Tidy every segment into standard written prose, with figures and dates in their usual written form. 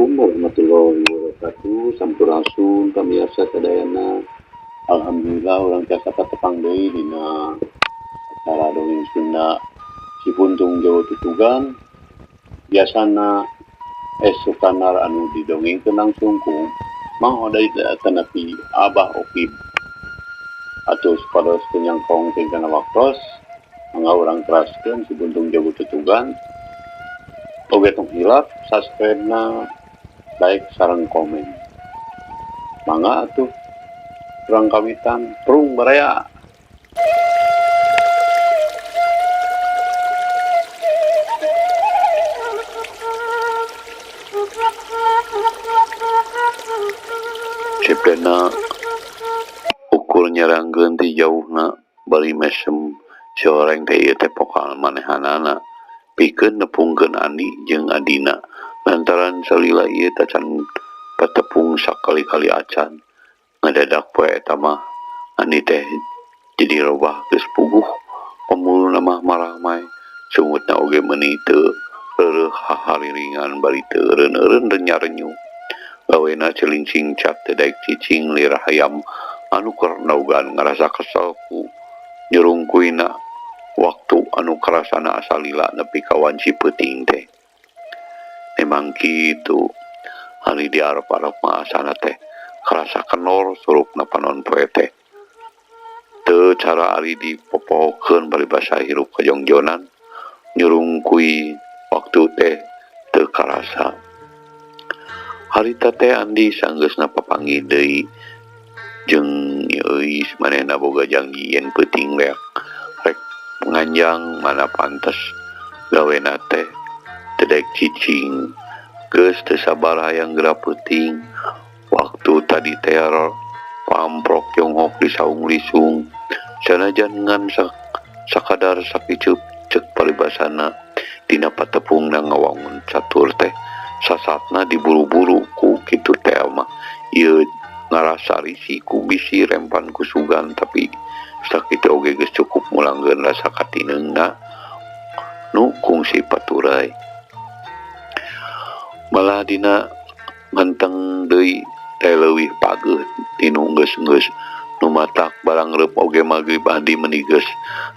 Assalamualaikum warahmatullahi wabarakatuh. Sampurasun pamiarsa sadayana. Alhamdulillah urang tiasa patepang deui dina acara dongeng Sunda Cibuntung Jawa Tutugan. Biasana esukanar anu didongengkeun langsung ku Mang Oday tanapi Abah Okib. Atuh supados teu nyangkong tingkana waktos, mangga urang teraskeun Cibuntung Jawa Tutugan. Oge tong hilap subscribe-na, like sareng komen. Mangga atuh urang kawitan prung baraya. Cepena ukur nyerangkeun ti jauhna bari mesem si oreng teh ieu teh pokal manehanana pikeun nepungkeun Andi jeung adina lantaran salila ieu tacan patepung sakali-kali acan ngadadak poe eta mah Andi teh jadi robah geus puguh pamuluna mah maramai sungutna oge meuni teu reureuh hahariringan bari teu eureun-eureun renyarenyu gawena celincing cat teu daek cicing lirah hayam anu keur naugan ngarasa kesel ku nyurungkuina waktu anu karasana asa lila nepi ka wanci peuting teh. Memang kitu hari di arep-arep mah asana teh karasa kenor surupna panon poe teh. Teu cara ari dipopohokeun paribasa hirup kajongjonan nyurungkui waktu teh teu karasa. Harita teh Andi sanggeusna papanggih deui jeung Euis manehna boga janji yen peuting rek nganjang mana pantes gawena teh teu daek cicing geus teu sabar hayang geura peuting waktu tadi teh pamprok jonghok di saung lisung sanajan ngan sakadar sakicup ceuk paribasana dina patepungna ngawangun catur teh sasatna diburu-buru ku kitu teh mah ieu ngarasa risi ku bisi rempan ku sugan tapi sakitu oge geus cukup mulangkeun rasa katineungna nu kungsi paturai. Malah dina menteng deui teh leuwih pageuh tinu geus-geus nu matak barang reup oge magrib Andi meuni geus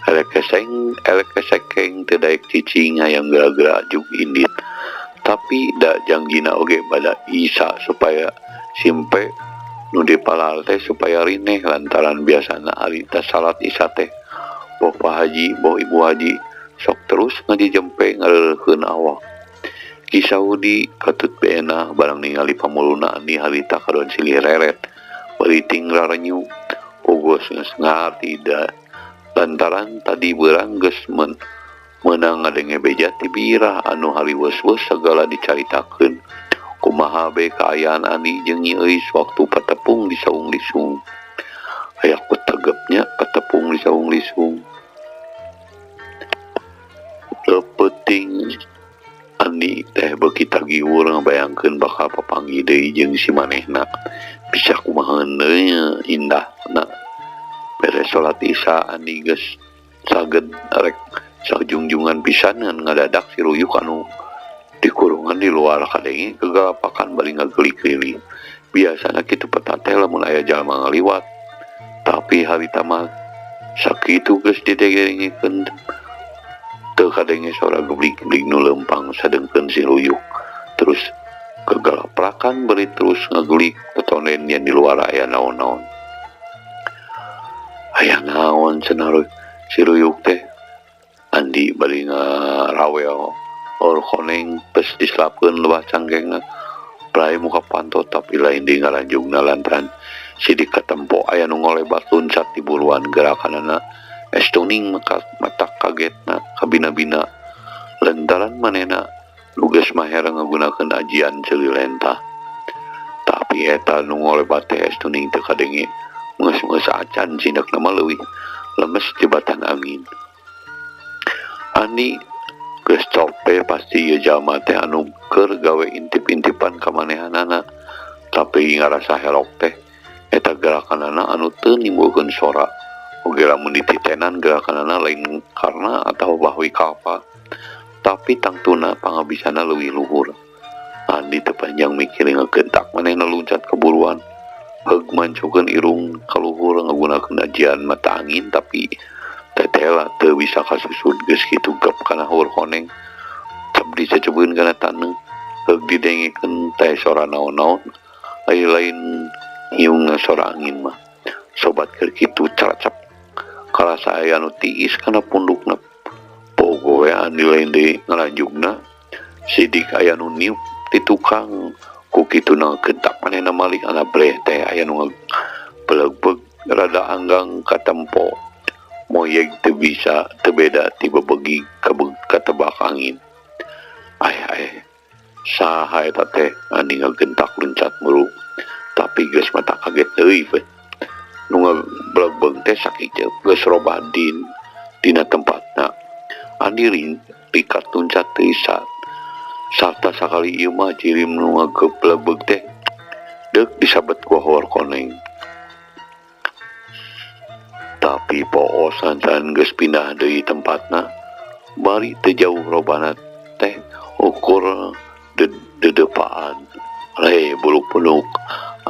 elek kesekeng teu daek cicing hayang geura-geura juk indit. Tapi da jangjina oge bada Isa supaya simpe nu dipalal teh supaya rineh lantaran biasana harita salat Isya teh boh Pak Haji boh Ibu Haji sok terus ngajijempe ngareureun awak. Ki Saudi katut beenah barang ningali pamuluna Andi harita kadon silih reret bari ting rarenyu pogos geus ngarti da lantaran tadi beurang geus meunang ngadenge beja ti birah anu hariweus-weus sagala dicaritakeun. Kumaha be kaayaan Andi jeung Nyi Euis waktu patepung di saung lisung. Aya ku tegepnya patepung di saung lisung. Leupeting Andi teh beuki tagiwur ngabayangkeun bakal papanggih deui jeung si manehna. Bisa kumaha deui indahna. Beres salat Isya Andi geus saged rek sajungjungan pisan ngan ngadadak si ruyuk anu dikurungan di luar kadenge kegalapakan bari ngagelik-gelik. Biasana kitu peta teh lamun aya jalma ngaliwat. Tapi harita mah sakitu geus didengengkeun teu kadenge sora geblig-geblig nu leumpang sadengkeun si ruyuk. Terus kegalaprakan bari terus ngagelik tetonen yen di luar aya naon-naon. Aya naon cenah si ruyuk teh. Andi bari ngarawel or koneng pes diselapkeun leuwah cangkengna prai muka panto tapi lain di ngaranjungna lantaran sidik katempo aya nu ngolebat luncat di buruan gerakanana estuning mata kagetna kabina-bina lantaran manehna nu geus maher ngagunakeun ajian ceuli lentah tapi eta nu ngolebat teh estuning teu kadenge geus-geus acan cindekna mah leuwih lemes tibatan angin. Andi geus cope pasti ieu jalma teh anu keur gawe intip-intipan ka manehanana tapi ngarasa herok teh eta gerakanana anu teu nimbulkeun sora oge lamun dititenan gerakanana lain karna atawa bahwi kalpa tapi tangtuna pangabisana leuwih luhur. Andi teu jang mikir ngagentak manehna luncat keburuan. Heug mancukeun irung kaluhur ngagunakeun ajian mata angin tapi tetela teu bisa kasusud geus kitu gep kana haur koneng. Cep dicecebeun kana taneuh. Heug didengekeun teh sora naon-naon. Lain-lain hiungna sora angin mah. Sobat keur kitu caracap karasa aya nu tiis kana pundukna. Pogo we Andi lain deui ngalanjugna. Sidik aya nu niup di tukang ku kituna gentak manehna malik ana breh teh aya nu belegbeg rada anggang katempo moyeg teu bisa teu beda ti bebegi katebak angin. Ay ay saha eta teh Andi ngagentak luncat muru tapi geus mata kaget deui we. Nu ngabelegbeg teh sakieu geus robah dina tempatna. Andi likat luncat deui sarta sakali ieu mah jirim nu ngageblebeg teh deuk disabet ku haur koneng. Tapi poos lantaran geus pindah deui tempatna bari teu jauh robana teh ukur dedepaan. Leh buluk-buluk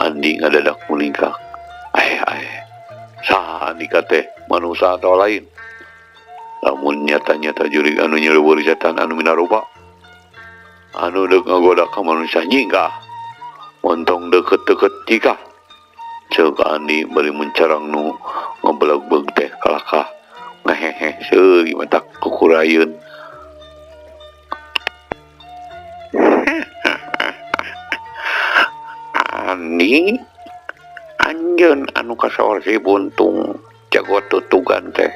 Andi ngadadak mulingkak. Ay ay saha Andika teh manusia atau lain? Lamun nyata-nyata jurig anu nyeleweur setan anu minarupa anu deuk ngagoda ka manusia nyingkah montong deket-deket jika ceuk Andi bari mencarang nu ngebelegbeg teh kalakah ngehehe seuri mata kukurayeun. Andi anjeun anu kasaor si buntung jago tutugan teh.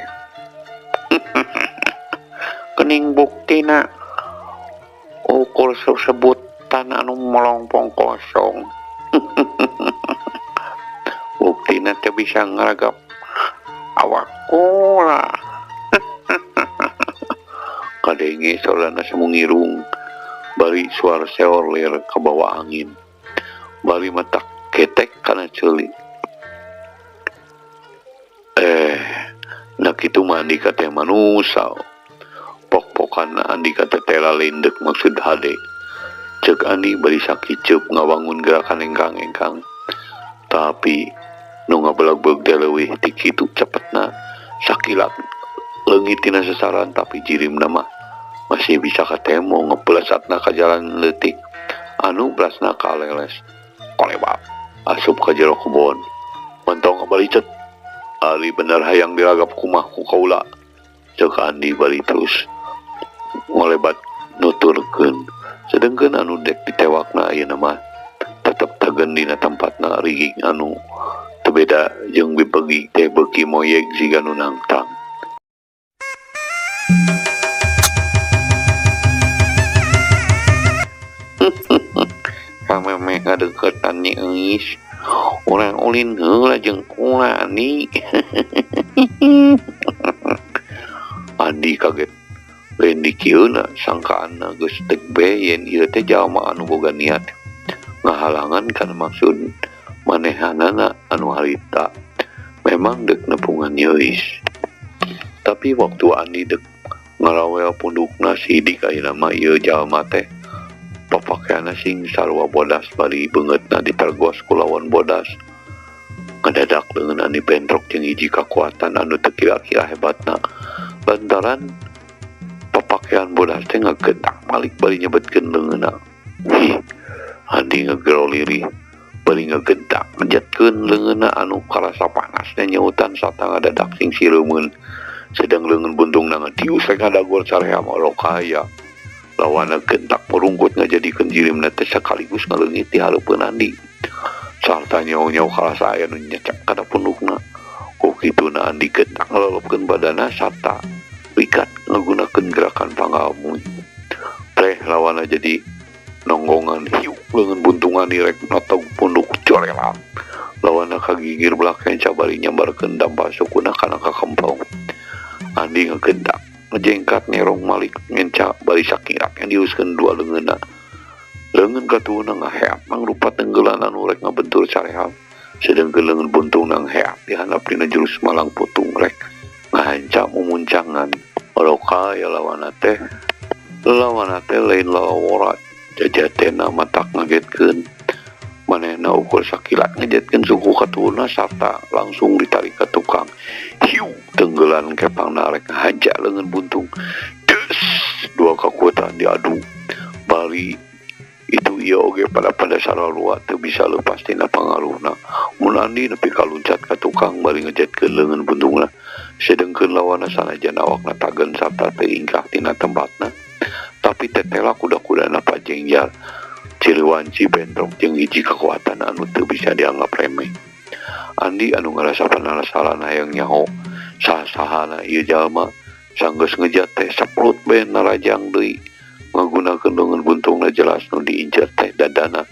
Kening buktina ukur sesebutan anu melongpong kosong. Buktina teh bisa ngaragap awak kula. Kadenge sorana semungirung bari suara seor lir kabawa angin bari mata ketek kana ceuli. Nah kitu mah Andika teh manusa. Pok-pokan Andika teh tela lindek maksud hade. Ceuk Andi bari sakiceuk ngawangun gerakan engkang-engkang. Tapi nu ngabelegbeg teh leuwih ti kitu cepetna sakilat leungit tina sasaran tapi jirimna mah masih bisa katemo ngepelesatna ka jalan leutik anu belasna kaleles kolebab asup ka jero kebon mentong kabalicet. Ari bener hayang diragap kumah ku kaula ceuk Andi bari terus ngolebat nuturkeun. Sedengkeun anu dek ditewakna ayeuna mah tetep tegen dina tempatna riging anu teu beda jeung bibegi teh beuki moyeg siga nu nangtang. Kameme ngadeukeutan nyi eungis urang ulin heula jeung kula Andi. Andi kaget lain dikieuna sangkaanna geus teu be yen ieu teh jalma anu boga niat ngahalangan kana maksud manehanana anu harita memang deuk nepungan Yeuis. Tapi waktu Andi deuk ngarawel pundukna sidik ayeuna mah ieu jalma teh papakeanna sing sarua bodas bari beungeutna ditergos ku lawan bodas. Ngadadak leungeun Andi bentrok jeung hiji kakuatan anu teu kira-kira hebatna lantaran papakean bodas teh ngagetak malik bari nyebetkeun leungeunna. Hih, Andi ngegero lirih bari ngegentak ngejatkeun leungeunna anu karasa panasna nyeutan sarta ngadadak sing sireumeun. Sedang leungeun buntungna ngadius rek ngadagor sareha malokaya. Lawana gentak merungkut ngajadikeun jirimna teh sekaligus ngaleungit di hareupeun Andi. Sarta nyau-nyau karasa aya nu nyecek kana pundukna. Ku kituna Andi gentak ngalolopkeun badana sarta likat ngagunakeun gerakan pangamuy. Preh lawana jadi nonggongan hiuk leungeun buntung Andi rek notog punduk corelap. Lawana kagigir belakang cabari nyambarkeun dampal sukuna kana kakempong. Andi ngegentak ngejengkat nyerong malik ngenca bari sakirak yang diuskeun dua leungeunna. Leungeun katuhuna ngaheap mangrupa tenggelan anu rek ngabentur sareham. Sedengkeun leungeun buntungna ngaheap dihandap dina jurus malang putung rek ngahanca mumuncangan. Oloka ya lawana teh lain lawora Jajatena matak ngagetkeun. Manehna ukur sakilat ngejetkeun suku katuhuna sarta langsung ditarik ka tukang. Hiu tenggelan kepangna rek ngahaja leungeun buntung. Des, dua kekuatan diadu. Bari itu ieu oge pada sarua teu bisa leupas tina pangaruhna. Mun Andi nepi ka luncat ka tukang bari ngejetkeun leungeun buntungna. Sedengkeun lawanna sanajan awakna tagen sarta teu ingkah tina tempatna. Tapi tetela kuda-kudana pajengjar. Ciliwanci bentrok jeung hiji kekuatan anu teu bisa dianggap remeh. Andi anu ngarasa penasaran hayang nyaho saha-sahana ieu jalma sanggeus ngejat teh saprut bae narajang deui ngagunakeun leungeun buntungna jelas nu diincer teh dadana.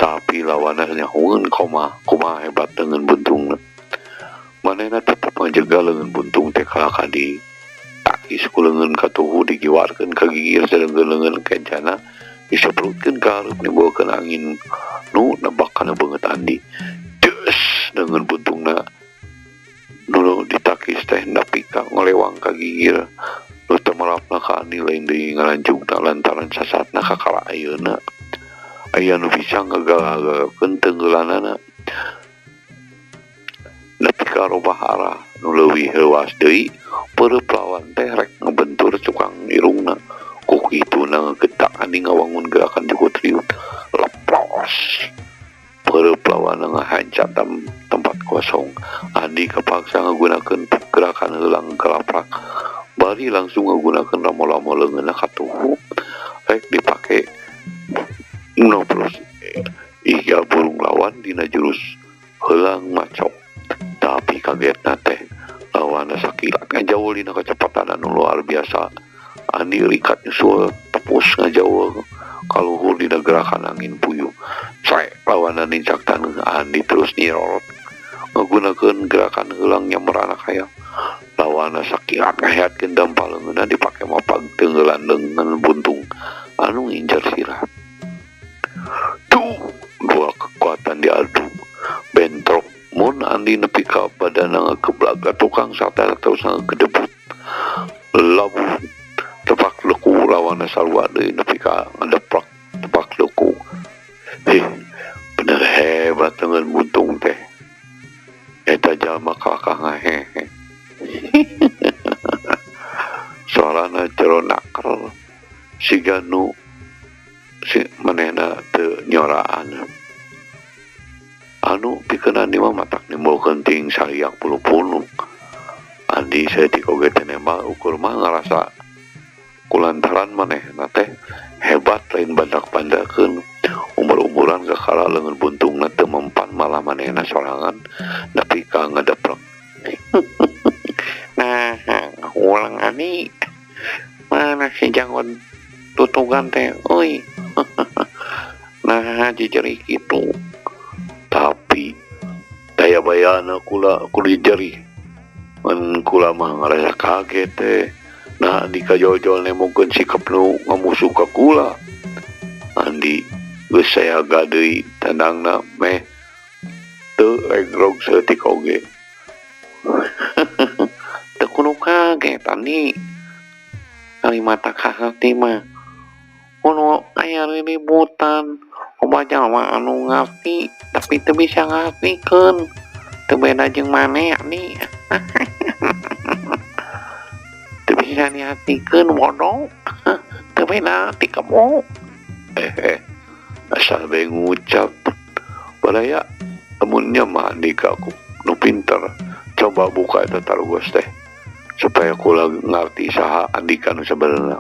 Tapi lawanna nyahoeun kumaha hebat leungeun buntungna. Manehna tetep ngajaga leungeun buntung teh kalaka di takis ku leungeun katuhu digiwarkeun ka gigir sedengkeun leungeun kencana diseprutkeun ka hareup nimbulkeun angin nu nebak kana beungeut Andi. Des leungeun buntungna nu ditakis teh nepi ka ngolewang ka gigir. Nu teu merapna ka Andi lain deui ngalancugna lantaran sasatna kakara ayeuna. Aya nu bisa ngagagalkeun tenggelanana. Nepi ka robah arah nu leuwih leuwas deui peureub lawan teh rek ngebentur cukang irungna. Ku kituna ngegetak Andi ngawangun gerakan jukut riut. Lepros. Peureub lawanna ngahancat tempat kosong. Andi kapaksa ngagunakeun gerakan heulang kalaprak. Bari langsung ngagunakeun ramo-ramo leungeunna katuhu. Rek dipake noplos iga burung lawan dina jurus heulang macok. Tapi kagetna teh lawanna sakilat ngajauh dina kecepatan anu luar biasa. Andi rikat nyusul tepus ngajauh kaluhur dina gerakan angin puyuh. Srek lawanna nincak taneuh. Andi terus nyirorot ngagunakeun gerakan heulang nyameranak hayam. Lawanna sakilat ngaheatkeun dampa leungeunna dipake mapag teungeulan leungeun buntung anu ngincer sirah. Tuh, dua kekuatan diadu bentrok. Mun Andi nepi ka badanna ngageblag ka tukang sarta terus ngagedebut. Labuh tepak leku lawanna sarua deui nepi ka ngadeprek tepak leku. Hih, bener hebat leungeun buntung teh. Eta jalma kalakah ngahehe. Suarana jero naker siga nu si manehna teu nyoraan. Anu pikeun Andi mah matak nimbulkeun ting sariak puluh-puluh. Andi saeutik oge teh nembak ukur mah ngarasa kulantaran manehna teh hebat lain bandak-bandakeun. Umur-umuran kakara leungeun buntungna teu mempan malah manehna sorangan nepi ka ngadeprek. Nah, ulang Andi. Mana si janggon tutugan teh euy. Nah, jejeri kitu. Tapi daya bayana kula kudu jejeri. Mun kula mah ngarasa kaget teh. Nah, Andi kajol-jol nemongkeun sikap nu ngamusuh ka kula. Andi geus sayaga deui tandangna meh teu regrog saeutik oge. Teu kudu kaget Andi. Ari mata kahati mah kudu aya riributan. Loba jalma anu ngarti tapi teu bisa ngartikeun. Teu beda jeung maneh Andi. Teu bisa diartikeun bodoh. Teu beda ti kebo. Asal bae ngucap. Baraya lamunnya mah Andi ka aku nu pinter. Coba buka eta tarugos teh supaya kula ngarti saha Andika nu sabenerna.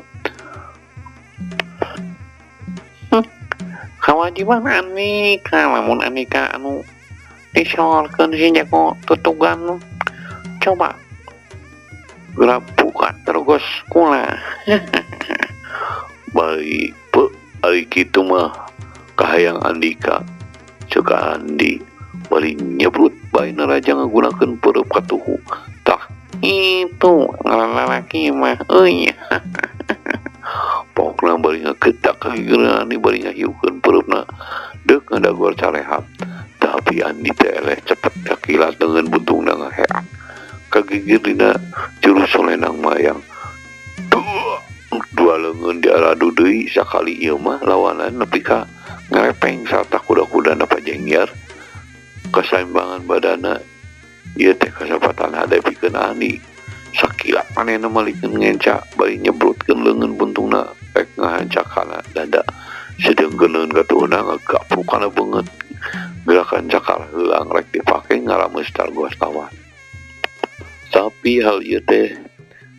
Kawajiban Andika lamun Andika anu disorkeun si jago tutugan. Coba geura buka terus kula. Bari pe ari kitu mah kahayang Andika. Ceuk Andi bari nyebrut bae naraja ngagunakeun peureub katuhu. Tah itu ngaran lalaki mah euy. Pokna bari ngagetak ka gigireun Andi bari ngahiukeun peureubna deuk ngadagor carehap. Tapi Andi teh eleh cepet kakilat leungeun buntungna ngaheat. Kagigir dina jurus solenang mayang. Dua Dua leungeun diaradu deui sakali ieu mah lawanan nepi ka ngerepeng sarta kuda-kudana pajengger. Kasaimbangan badana ieu teh kasempatan hade pikeun Andi. Sakilat manehna malikeun ngenca bari nyebrutkeun leungeun buntungna rek ngahanca kana dada. Sedengkeun leungeun katuhna ngagapruk kana beungeut. Gerakan cakar heulang rek dipake ngarameus targos lawan. Tapi hal ieu teh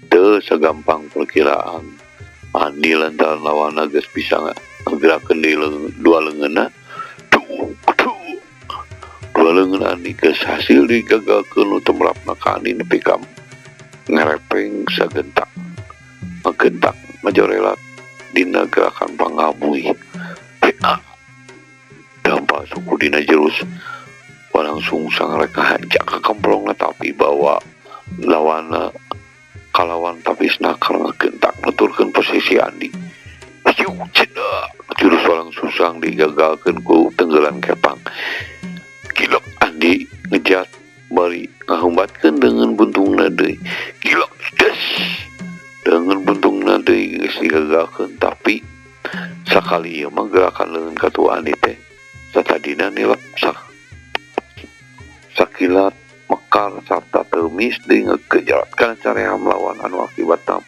teu sagampang perkiraan. Andi lantaran lawanna geus bisa ngagerakeun deui dua leungeunna. Dua leungeun Andi geus hasil digagalkeun nu temrapna ka Andi nepi ka ngerepeng sagentak. Ngagentak majorelat dina gerakan pangabuy. Dampak suku dina jerus langsung sang rek ngahancak ka kemplongna tapi bawa lawanna kalawan tapi snakar ngagentak nuturkeun posisi Andi. Hiu cedak jurus walang susang digagalkeun ku tenggelan kepang. Gilok Andi ngejat bari ngahumbatkeun dengan buntungna deui. Gilok des dengan buntungna deui geus digagalkeun tapi sakali ieu mah gerakan leungeun katuh Andi teh satadina nilep sakilat mekar sarta teumis deui ngegejaratkan caream lawan anu akibatna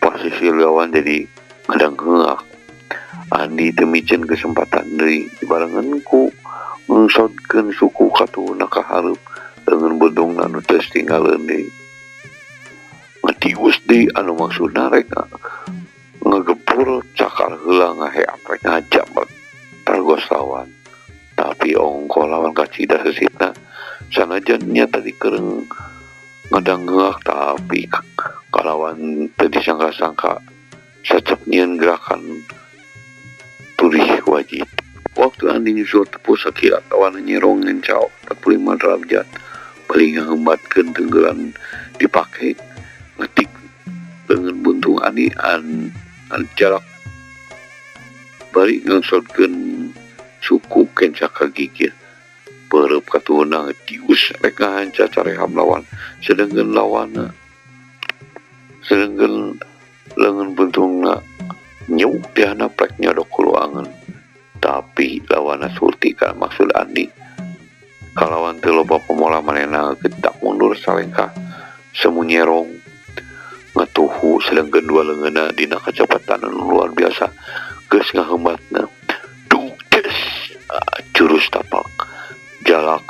posisi lawan jadi ngadangheak. Andi teu miceun kesempatan deui dibarengan ku ngungsodkeun suku katuhna ka hareup leungeun buntungna anu teu tinggalkeun deui. Ngatius deui anu maksudna rek ngegepur cakar heula ngaheap rek ngajabet targos lawan. Tapi ongkoh lawan kacida sesipna sanajan nya tadi keureng ngadangheak tapi kalawan teu disangka-sangka sacep nyieun gerakan turih wajib. Waktu Andi nyusul tepus sakilat lawan nyerong ngencau 45 derajat bari ngahembatkeun tenggelan dipake ngetik leungeun buntung Andi an jarak bari ngangsodkeun suku kenca ka gigir. Perep katuhna dius rek ngahanca careham lawan sedengkeun lawanna sedengkeun leungeun buntungna nyuk dihandap rek nyodok ruangan. Tapi lawanna surti ka maksud Andi. Kalawan teu loba pemola manehna getak mundur salengkah semu nyerong ngatuhu sedengkeun dua leungeunna dina kecepatan anu luar biasa geus ngahembatna. Duk des jurus tapak jalak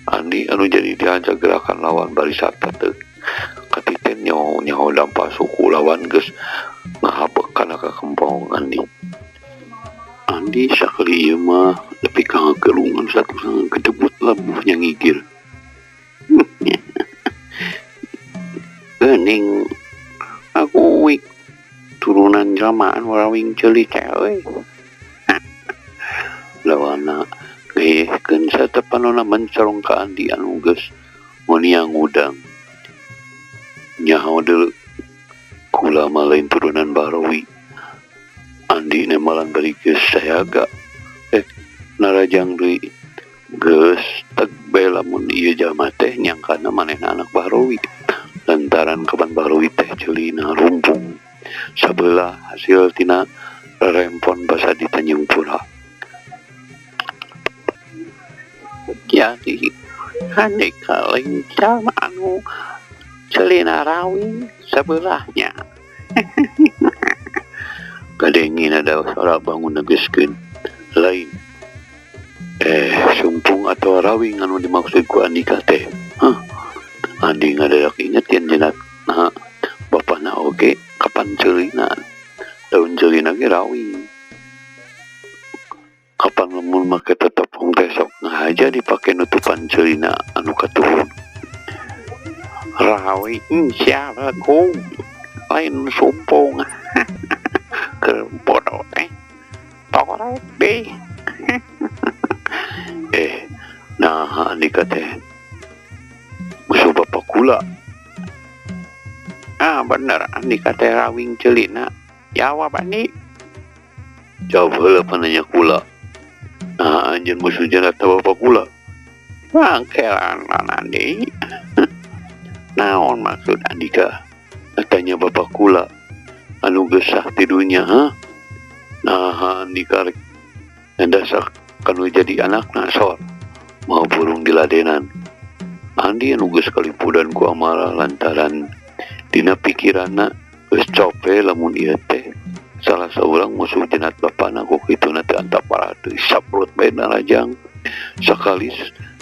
Andi anu jadi dihanca gerakan lawan bari sarta teu katiten nyaho dampa suku lawan geus ngahabek kana kakempong Andi. Andi sakali ieu mah nepi ka ngagelungan satusang kedebut lebuh nya ngigir. Geuning aku wik turunan jalma anu rawing ceuli teh euy. Lawanna ngehkeun satepanona mencorong ka Andi anu geus ngoniang ngudang. Nyaho deuleu kula mah lain turunan Bahrawi. Andi nemalan bari geus sayaga narajang deui geus teg bae lamun ieu jalma teh nyangkana manehna anak Bahrawi. Lantaran kapan Bahrawi teh ceulina rumpung sabelah hasil tina rerempon basa di Tanjung Pura. Jadi haneka lain jalma anu ceulina rawing sebelahnya. Kadengin ada suara bangun negeskeun lain. Sumpung atau rawing anu dimaksud ku Andika teh. Hah? Andi ngadadak inget yen jenat nah bapana oge kapan ceulina. Daun ceulina ge rawing. Kapan lamun make tetepung teh sok ngahaja dipake nutupan ceulina anu katuhun. Rawing siapa ku lain sumpung. Keur bodoh teh. Torek deh. Nah Andika teh musuh bapak kula. Ah bener Andika teh rawing ceulina. Jawab Andi. Jawab heula pananya kula. Nah anjeun musuh jenat bapak kula. Bangkelan Andi. Naon maksud Andika? Tanya bapak kula. Anu gesah ti dunya ha? Naha Andi karek ngedasak kanu jadi anakna sor. Mau burung diladenan. Andi anu geus kalipudan ku amarah lantaran dina pikiranna geus cope lamun ieu teh salah saurang musuh jenat bapana ku kituna teh antap parah deui saprot bae narajang.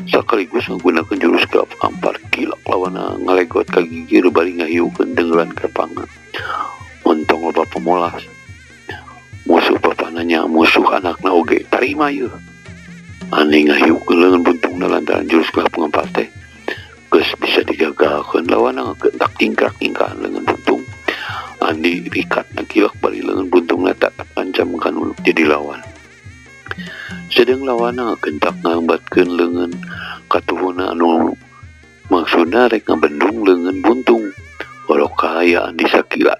Sekaligus menggunakan jurus gelap ampar gilak lawana ngalegot ka gigir bari ngahiukeun dengeulan kepangan. Untung loba pemolas. Musuh bapana nya musuh anakna oge tarima yeuh. Andi ngahiukeun leungeun buntungna lantaran jurus gelap ngampar teh geus bisa digagalkeun lawana ngagentak tingkrak-tingkahan leungeun buntung. Andi rikat ngagilak bari leungeun buntungna tatap ngancam kanu jadi lawan. Sedeng lawana ngagentak ngambatkeun leungeun katuhuna anu maksudna rek ngabendung leungeun buntung. Orok kahaya Andi sakila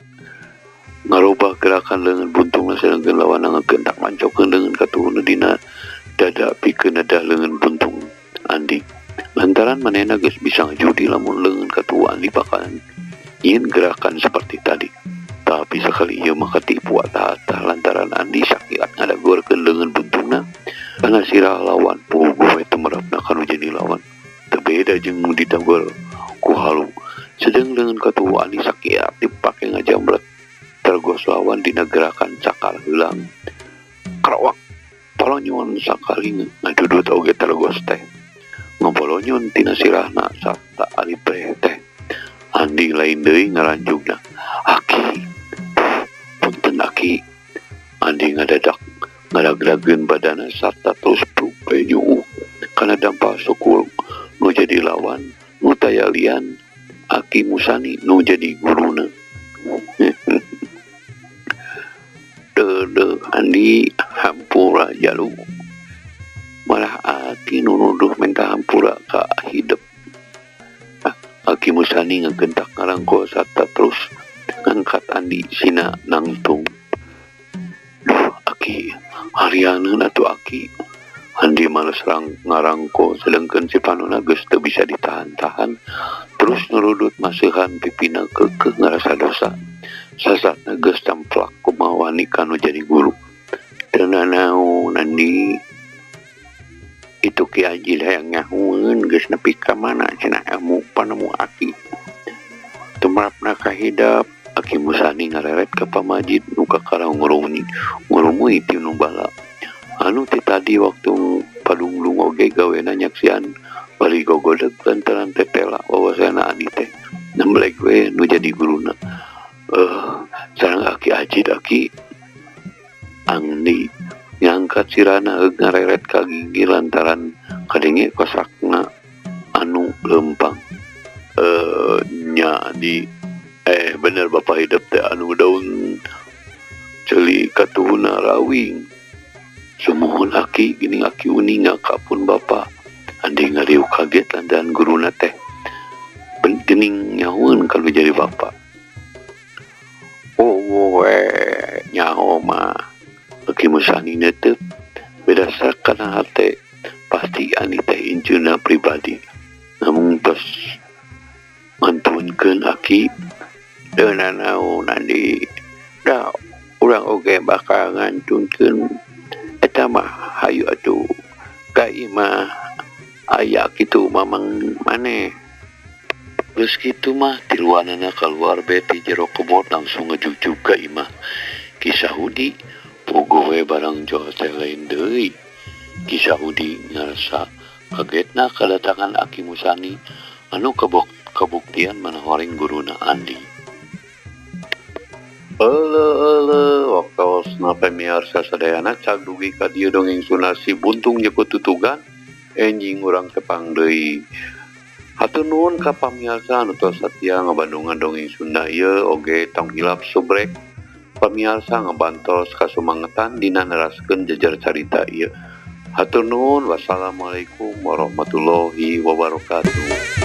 ngarobah gerakan leungeun buntungna sedengkeun lawana ngagentak mancokeun leungeun katuhuna dina dada pikeun nedah leungeun buntung Andi. Lantaran manehna geus bisa ngajudi lamun leungeun katuhu Andi bakalan nyieun gerakan seperti tadi. Tapi sakali ieu mah katipu atah-atah lantaran Andi sakilat ngadagorkeun leungeun buntungna kana sirah lawan. Puguh we temerapna kanu jadi lawan. Teu beda jeung nu ditagor ku halu. Sedeng leungeun katuhu Andi sakilat dipake ngajambret tergos lawan dina gerakan cakar heulang. Kerawak polonyon sakali ngadudut oge tergos teh. Ngobolonyon tina sirahna sarta alipreh teh. Andi lain deui ngaranjugna. Aki, punten aki. Andi ngadadak ngadagrageun badana sarta terus brupe nyuuh kana dampal sukul nu jadi lawan nu taya lian Aki Musani nu jadi guruna. Deudeuh Andi hampura jalu. Malah Aki nu nuduh minta hampura ka hidep. Aki Musani ngegentak ngarangkul sarta terus ngangkat Andi sina nangtung. Duh Aki, harianeun atuh Aki. Andi males ngarangkul sedengkeun si panona geus teu bisa ditahan-tahan. Terus nurudut maseuhan pipina keukeuh ngarasa dosa. Sasatna geus tamplak kumaha wani kanu jadi guru. Teu nanaon Andi. Itu Ki Ajil hayang nyahueun geus nepi ka mana cenah ilmu panemu Aki. Tumerapna kahidap Aki Musani ngareret ka pamajid nu kakara ngurumui ti nu bala. Anu ti tadi waktu padungdung oge gawena nyaksian bari gogodeg lantaran tetela wawasana Andi teh nemblek we nu jadi guruna. Sareng Aki Ajid Aki Andi ngangkat sirana eug ngareret ka gigi lantaran kadenge kosakna anu lempang. Nya Andi bener bapak hidup teh anu daun ceuli katuhuna rawing. Sumuhun Aki geuning Aki uninga ka pun bapa. Andi ngariuk kaget lantaran guruna teh geuning nyahueun kalau jadi bapa. Oh we nyaho mah Aki Musani netep berdasarkan hate pasti Andi teh inceuna pribadi. Namun tos ngantunkeun Aki teu nanaon Andi da urang oge bakal ngantunkeun eta mah hayu atuh ka imah aya kitu mamang maneh. Geus kitu mah tiluanana kaluar be ti jero kebon langsung ngejugjug ka imah Ki Sahudi. Puguh we barang jol teh lain deui. Ki Sahudi ngarasa kagetna kadatangan Aki Musani anu kabuktian manahoring guruna Andi. Euleuh waktosna pamiarsa sadayana cag dugi ka dieu dongeng Sunda si buntung jeung tutugan enjing urang tepang deui. Hatur nuhun ka pamiarsa anu tos satia ngabandungan dongeng Sunda ieu oge tong hilap subrek pamiarsa ngabantos kasumangetan dina neraskeun jejer carita ieu. Hatur nuhun, wassalamualaikum warahmatullahi wabarakatuh.